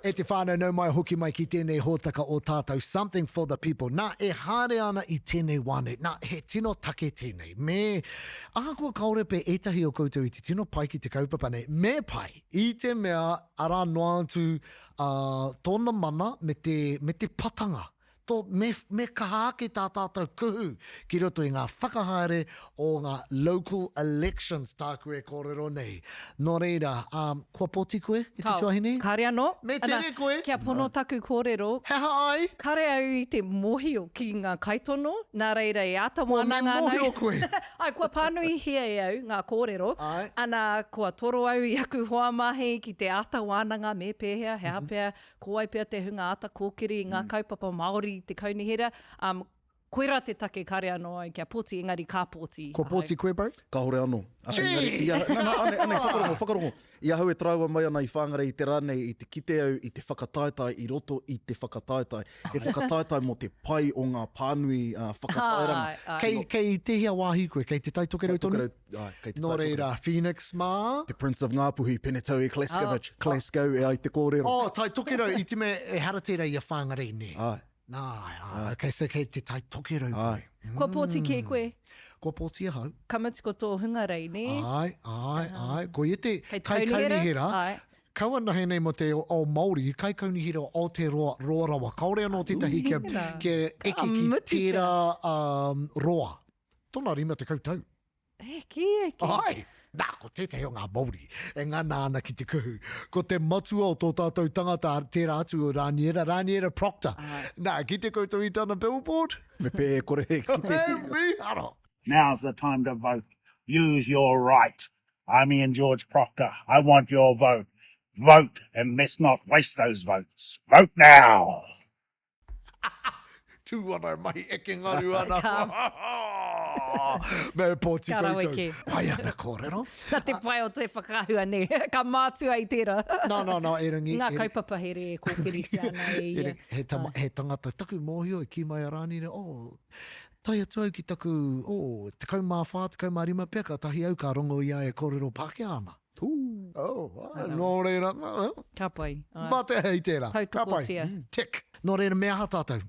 E te whānau, nau mai hoki mai ki tēnei hōtaka o tātou Something for the People. Nā, e haere ana i tēnei wā nei. Nā, he tino take tēnei. Me, ahakoa kāore pea ētahi o koutou i te tino pai ki te kaupapa nei, me pai i te mea arā noa atu ā, tōna mana me te, me te patanga Tō, me, me kaha ake tā tātou kuhu ki roto i ngā whakahaere o ngā local elections tāku e kōrero nei. Nō reira, um, kua pōti koe i te Kao, tuahine? kāre anō. Me Ana, tere koe! kia pono taku kōrero, He aha ai? kāre au i te mōhio ki ngā kaitono, nā reira e āta Well, me wānanga ana mōhio au. koe! Āe, kua pānuihia e au ngā kōrero, Āe. ana, kua toro au i aku hoa mahi ki te āta wānanga me pēhea, he aha pea Ko wai pea te hunga āta kōkiri i ngā kaupapa Māori i te kaunihera, um, koirā te take kare anō au kia pōti, engari ka pōti Kua ahau. pōti koe, bro? Kāore anō. Engari, i ahau, nā, nā, ane, ane, whakarongo, whakarongo. I ahau e taraiwa mai ana i Whangarei i te rā nei, i te kite au i te whakataetae i roto i te whakataetae. He whakataetae mō te pai o ngā pānui uh, whakatairanga. Āe, āe. Kei, kei tēhea wāhi koe? Kei Te Tai Tokerau tonu? Tokerau, āe, kei Te Nō Tai reira, Tokerau. Phoenix mā? Te Prince of Ngāpuhi, Penetaui Kleskovic, oh. Glasgow e ai te kōrero. Oh, Tai Tokerau, i te mea, ehara tērā i a Whangarei, nē? Āe. Nā, āe, āe. Okay, so kei Te Tai Tokerau koe. Āe. Kua pōti kē koe? Kua pōti ahau. Ka mutu ko tō hungarei, nē? Āe, āe, āe. Ko ia te Kei te kaunihera? kaikaunihera. Āe. Kaua nahe nei mo te ao Māori, kaikaunihera o Aotearoa roa rawa. Kaore anō tētahi kia, kia eke ki tērā um, roa. Tōna 50 tau. E kī, e kī. Ai! Nā, ko tētahi o ngā Māori e ngana ana ki te kuhu. Ko te matua o tō tātou tangata, tērā atu o Rāniera, Rāniera Proctor. Ai. Nā, kite koutou i tana billboard? Me pē e kore e kite. He mīharo! Now's the time to vote. Use your right. I'm Ian George Proctor. I want your vote. Vote and let's not waste those votes. Vote now! Tū ana e mahi eke ngaru ana. Ka. Me pōti Ka rawe koutou. kē. Pai ana kōrero. Nā te pai o te whakaahua nē. Ka mātua i tērā. Nā, nā, nā, erangi. Ngā kaupapa here e kōkiritia ana e ia. Erangi, he, tama, he tangata taku mōhio i kī mai a Rānira, oh, Tae atu au ki taku, oh, 14, 15 pea, kātahi au ka rongo i a e kōrero Pākehā ana. Tū. Oh, āe, nō reira, well, Ka pai, āe. mā te aha i tērā. Ka pai. Tautokotia. Tick. Nō reira, me aha tātou?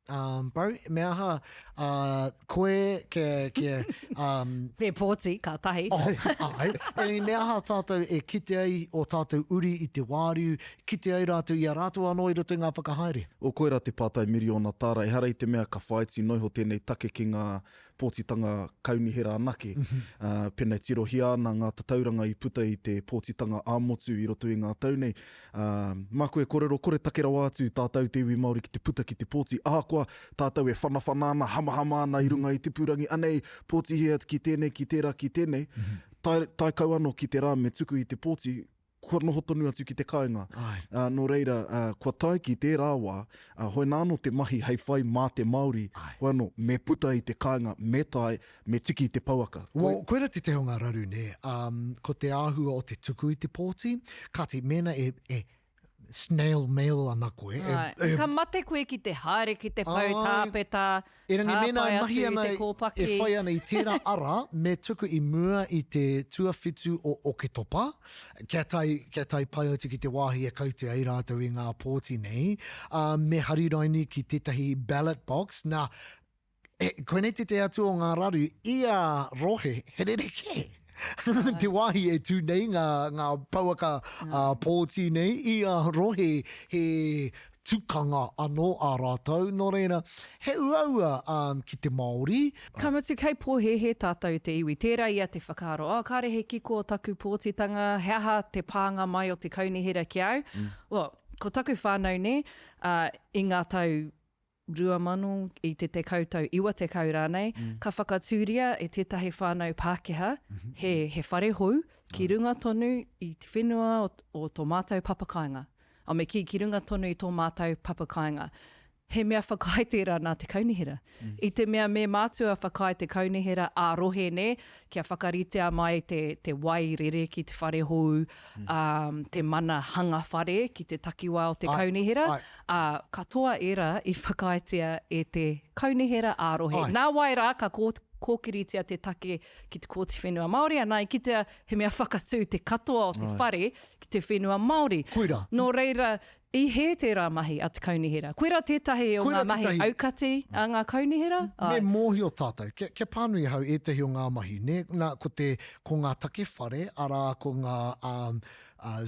Um, bro, me aha uh, koe kia, kia, um, Me pōti, ka tahi. Oh, āe. Engari me aha tātou e kite ai ō tātou uri i te wāriu, kite ai rātou i a rātou anō i roto i ngā whakahaere? O koirā te pātai miriona tāra, ehara i te mea ka whāiti noiho tēnei take ki ngā pōtitanga kaunihera anake. Ā, pēnei tirohia ana ngā tatauranga i puta i te pōtitanga ā-motu i roto i ngā tau nei, ā, māku e kōrero kore take rawa atu tātou te iwi Māori ki te puta ki te pōti, ahakoa tātou e whanawhana ana, hamahama ana i runga i te pūrangi, anei, pōtihia ki tēnei, ki tērā, ki tēnei, tae, tae kau anō ki te rā me tuku i te pōti, kua noho tonu atu ki te kāinga. Āe. Ā, nō reira, ā, kua tae ki tērā wā, ā, hoi nā anō te mahi hei whai mā te Māori, Āe. hoi anō, me puta i te kāinga, me tae, me tiki i te pouaka. Koe. Well, koira tētahi o ngā raru, nē, um, ko te āhua o te tuku i te pōti, kāti, mēnā e, e snail mail ana koe, e, Āe. e, Ka mate koe ki te haere ki te pou Āe. tāpeta, Erangi mēnā tāpae e mahi atu i ana, te kōpaki. e whai ana i tērā ara, me tuku i mua i te tuawhitu o Oketopa, kia tae, kia tae pai atu ki te wāhi e kaute ai rātou i ngā pōti nei, ā, me hari raini ki tētahi ballot box. Nā, e, koinei tētahi atu o ngā raru, ia rohe, he rerekē. Te wāhi e tū nei ngā, ngā pouaka uh, pōti nei, ia rohe he tukanga anō ā rātou, nō reira, he uaua um, ki te Māori. Ka mutu kei pōhēhē tātou te iwi. Tērā ia te whakaaro, oh, kāre he kiko o taku pōtitanga, he aha te pānga mai o te kaunihera ki au? Mm. Well, ko taku whānau nē, uh, i ngā tau 2000, i te tekau tau 90 rānei, mm. ka whakatūria e tētahi whānau Pākehā mm -hmm. he, he whare hou ki runga tonu i te whenua o, o tō mātou papakāinga. A me kī, ki runga tonu i tō mātou papakāinga. He mea whakaae tērā nā te kaunihera. Mm. I te mea me mātua whakaae te kaunihera ā-rohe nē, kia whakaritea mai te, te wai rere ki te whare hou, mm. um, te mana hanga whare ki te takiwā o te ai, kaunihera, ai. Ā, katoa ērā i whakaaetia e te kaunihera ā-rohe. Nāwai rā ka kō, kōkiritia te take ki te Kōti Whenua Māori, ana i kitea he mea whakatū te katoa o te whare ki te whenua Māori. Koirā. Nō reira, i hē tērā mahi a te kaunihera. Koirā tētahi o ngā mahi aukati a ngā kaunihera. Me mōhio tātou, kia, kia pānui ahau ētahi o ngā mahi, nē, nā, ko te, ko ngā take whare, arā, ko ngā, um,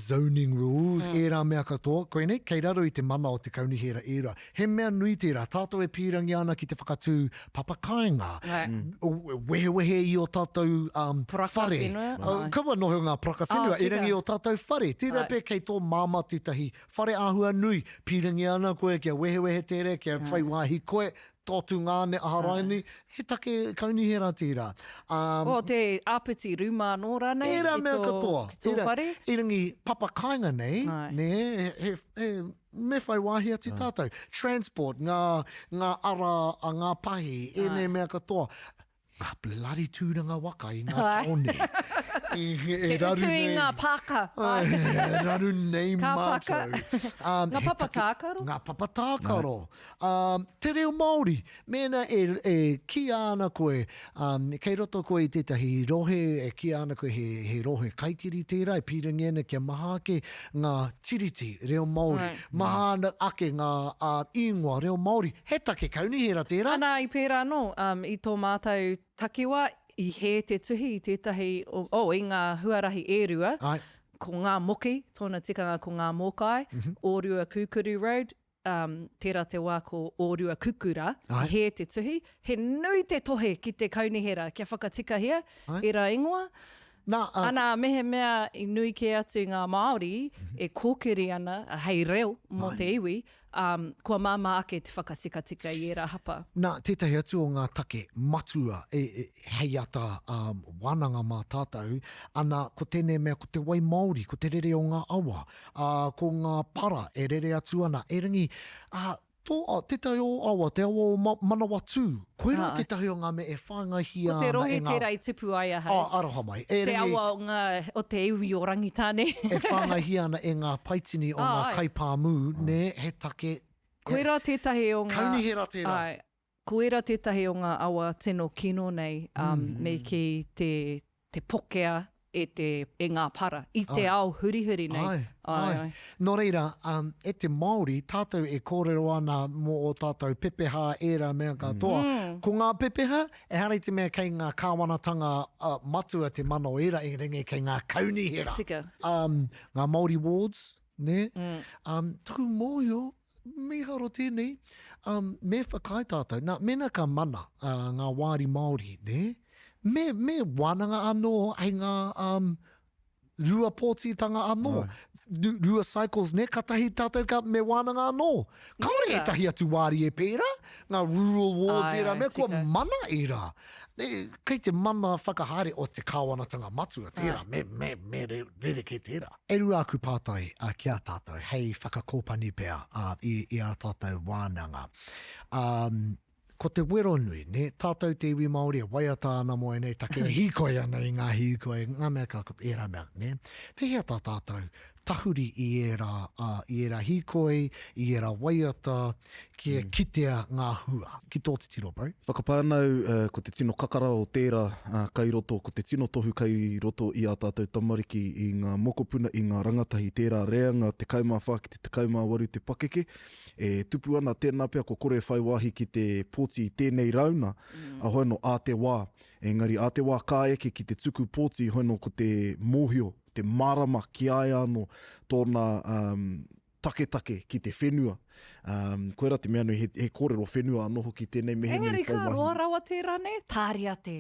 zoning rules, mm. ērā mea katoa, koinei, kei raro i te mana o te kaunihera ērā. He mea nui tērā, tātou e pīrangi ana ki te whakatū papakāinga, right. Mm. wehewehe i o tātou um, poraka whare. Whenua. Uh, kaua noho ngā poraka whenua, oh, erangi o tātou whare. Tērā right. pea kei tō māmā tētahi whare āhua nui, pīrangi ana koe kia wehewehe tērā, kia whai wāhi koe, tō tungāne aha raini, he take kaunihera tērā. Um, o te āpiti rūma anō rānei ērā ki mea tō, katoa. ki tō Ērā, whare? Erangi papa kāinga nei, Ai. nē, he, he, he, me whai wāhi atu tātou. Transport, ngā, ngā ara a ngā pahi, ēnei mea katoa. Ngā bloody tūranga waka i ngā tāone. E, e Te raru utu i nei. ngā pāka. Ai, e raru nei Kā pāka. mātou. Um, Ngā he papa take- tākaro. Ngā papa tākaro. Um, te reo Māori, mēnā e, e kīia ana koe, um, kei roto koe i tētahi rohe, e kīia ana koe he, he rohe kaikiri tērā, e pīrangi ana kia maha ake ngā tiriti reo Māori, Right. maha ana ake ngā uh, ingoa reo Māori. He take kaunihera tērā. Ana, i pērā anō, um, i tō mātou takiwā, i hē te tuhi i tētahi, o, oh, i ngā huarahi e rua, Ai. ko ngā moki, tōna tikanga ko ngā mōkai, mm -hmm. Ōrua Kūkuru Road, um, tērā te wā ko Ōrua Kukura, Ai. i hē te tuhi, he nui te tohe ki te kaunihera kia whakatikahia Ai. ērā ingoa. Nā, ā. Ana, mehemea i nui kē atu ngā Māori e kōkiri ana hei reo mō te iwi, um, kua māmā ake te whakatikatika i ērā hapa. Nā, tētahi atu o ngā take matua e, e, hei ata um, wānanga mā tātou, ana, ko tēnei mea, ko te wai Māori, ko te rere o ngā awa, ā, ko ngā para e rere atu ana, erangi, ā, Tō, tētahi o awa, te awa o Ma, Manawatū, koirā Āe. tētahi o ngā mea e whāngaihia Ko te ana rohe e ngā. tērā i tupu ai ahau. Oh, aroha mai. Te Erangi, awa o ngā, o te iwi o Rangitāne. e whāngaihia ana e ngā paitini o ngā Āe. kaipāmū, nē, he take. Koirā tētahi o ngā. Kaunihera tērā. Āe. Koirā tētahi o ngā awa tino kino nei, um, me kī te, te pokea e te, e ngā para, i te ao hurihuri nei. Āe, āe. Nō reira, um, e te Māori, tātou e kōrero ana mō ō tātou pepeha, ērā mea katoa. Mm. Ko ngā pepeha, ehara i te mea kei ngā kāwanatanga uh, matua te mana o ērā, engari kei ngā kaunihera. Tika. Um, ngā Māori wards, nē? Mm. Um, taku mōhio, Mīharo tēnei, um, me whakaae tātou, nā, mēnā ka mana uh, ngā wāri Māori, nē? Me, me wānanga anō hei ngā um, rua pōtitanga anō, rua cycles, nē? Katahi tātou ka me wānanga anō. Kāore ētahi atu wāri e pērā, ngā rural wards Ai, ērā ai, mea, kua tika. mana ērā. Nē, kei te mana whakahaere o te kāwanatanga matua tērā, me, me, me re, rerekē tērā. E rua aku pātai ki a tātou hei whakakōpani pea i, i ā tātou wānanga. Um, ko te wero nui, nē, tātou te iwi Māori e waiata ana mō ēnei take, e hīkoi ana i ngā hīkoi, ngā mea ka, ērā mea, nē. Pēhea tā tātou tahuri i ērā, uh, i ērā hīkoi, i ērā waiata, kia mm. kitea ngā hua? Ki tō titiro, bro? Whakapae ana au, uh, ko te tino kakara o tērā uh, kai roto, ko te tino tohu kai roto i ā tātou tamariki, i ngā mokopuna, i ngā rangatahi, tērā reanga 14 ki te 18 te pakeke, e tupu ana tēnā pea kua kore e whai wāhi ki te pōti i tēnei rauna, mm. a hoi anō ā te wā. Engari ā te wā ka eke ki te tuku pōti, hoi anō ko te mōhio, te mārama ki a ia anō tōna um, taketake ki te whenua. Um, koira te mea nui, he, he kōrero whenua anō hoki tēnei mehemea Engari i whai ka wāhi. roa rawa tērā, nē? Tāria te,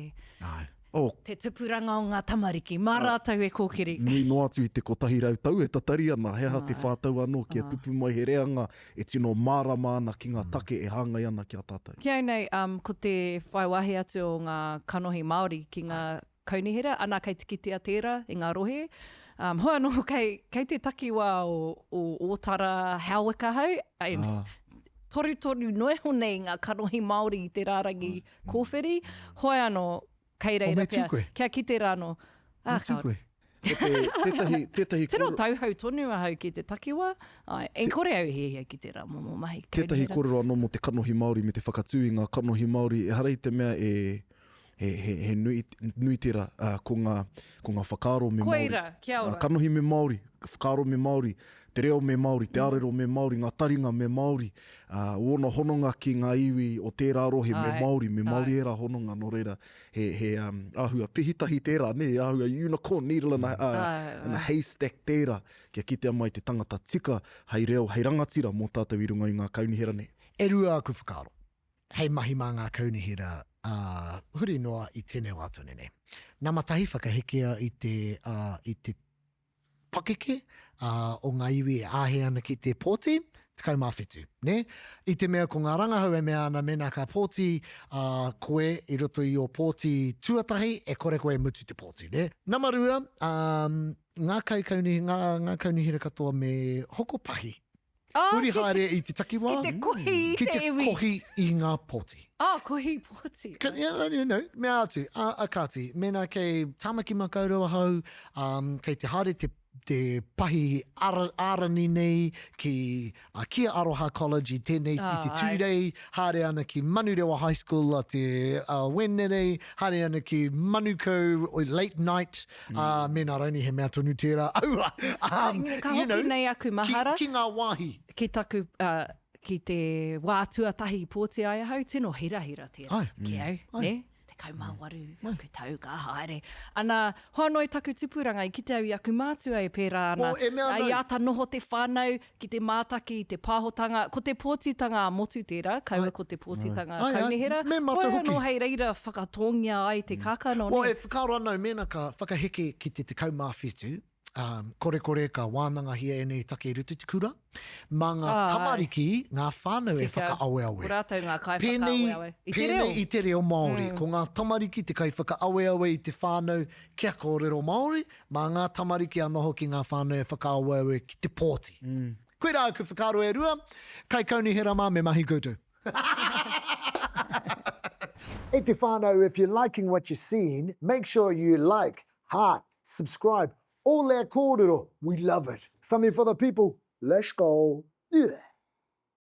Āe. Oh, te tupuranga o ngā tamariki, mā rātou e kōkiri. nui noa atu i te 100 tau e tatari ana, he aha te whātau anō kia tupu mai he reanga e tino mārama ana ki ngā take e hāngai ana ki a tātou. Ki au nei, um, ko te whai wāhi atu o ngā kanohi Māori ki ngā kaunihera, ana kei te kitea tērā i ngā rohe. Um, hoi anō, kei, kei te takiwā o, o Ōtara, Howick ahau, and Ah. torutoru noa iho nei ngā kanohi Māori i te rārangi kōwhiri. Hoi anō, kei Oh, reira me tū pea, koe. kia kite rā anō. Me Ah, tū kāore. koe. Ko te, tētahi, tētahi Tino kōrero- tauhou tonu ahau ki te takiwā. Ai, e kore au hiahia ki tērā momo mahi Tētahi kaunihera. kōrero anō mō te kanohi Māori me te whakatū i ngā kanohi Māori, ehara i te mea e. He, he, he nui, nui tērā, ā, ko ngā, ko ngā whakaaro me Māori. Koira, kia ora. Ngā kanohi me Māori, whakaaro me Māori, te reo me Māori, te arero me Māori, ngā taringa me Māori, ā, ōna hononga ki ngā iwi o tērā rohe me Māori, me Māori ērā hononga, nō reira, he, he um, āhua pihitahi tērā, nē, āhua unicorn needle in a, uh, in a haystack tērā, kia kitea mai te tangata tika hei reo, hei rangatira mō tātou i runga i ngā kaunihera nei. E rua aku whakaaro. hei mahi mā ngā kaunihera, ā, huri noa i tēnei wā tonu nei. Nama tahi whakahekea i te, ā, i te pakeke, ā, o ngā iwi e āhei ana ki te pōti, 17, nē? I te mea ko ngā rangahau e mea ana mēnā ka pōti, ā, koe i roto i ō pōti tuatahi, e kore koe e mutu te pōti, nē? Nama rua, ā, ngā kaikauni, ngā, ngā kaunihera katoa me hoko pahi Oh, Huri ki te- haere i te takiwā. Ki te kohi i Ki te te iwi. kohi i ngā pōti. Oh, kohi pōti. Ka, yeah, you know, mea atu, a, a kāti, mēnā kei Tāmaki Makaurau ahau, um, kei te haere te, te pahi ara, ārani nei ki a Kia Aroha College i tēnei, i te Oh, ai. Tūrei, haere ana ki Manurewa High School a te uh, Wenerei, haere ana ki Manukau late night, Ā, mēnā raini he mea tonu tērā, aua, um, Ka you hoki know, nei aku mahara. Ki, ki ngā wāhi. Ki taku, uh, ki te wā tuatahi i pōti ai ahau, tino hirahira tērā Ai. ki au, Ai. nē? 18, aku tau ka haere. Ana, hoa noa i taku tupuranga, i kite au i aku mātua e pērā ana. Well, e mea I ana- āta noho te whānau ki te mātaki i te pāhotanga, ko te pōtitanga ā-motu tērā, kaua ko te pōtitanga Ai, ai. kaunihera. Me mātou Koia hoki. anō hei reira whakatōngia ai te kākano, Well, nē? e whakaaro ana au mēnā ka whakaheke ki te 17, um, korekore ka wānangahia ēnei take i roto i te kura, mā ngā Ai. tamariki, ngā whānau e Tika. whakaaweawe. Ko rātou ngā Pēnei, kaiwhakaaweawe. I te reo. pēnei i te reo Māori, ko ngā tamariki te kaiwhakaaweawe i te whānau kia kōrero Māori, mā ngā tamariki anō hoki ngā whānau e whakaaweawe ki te pōti. Koirā aku whakaaro e rua, kaikaunihera mā me mahi koutou. E te whānau, if you're liking what you're seeing, make sure you like, heart, subscribe, all that kōrero, we love it. Something for the people, let's go. Yeah.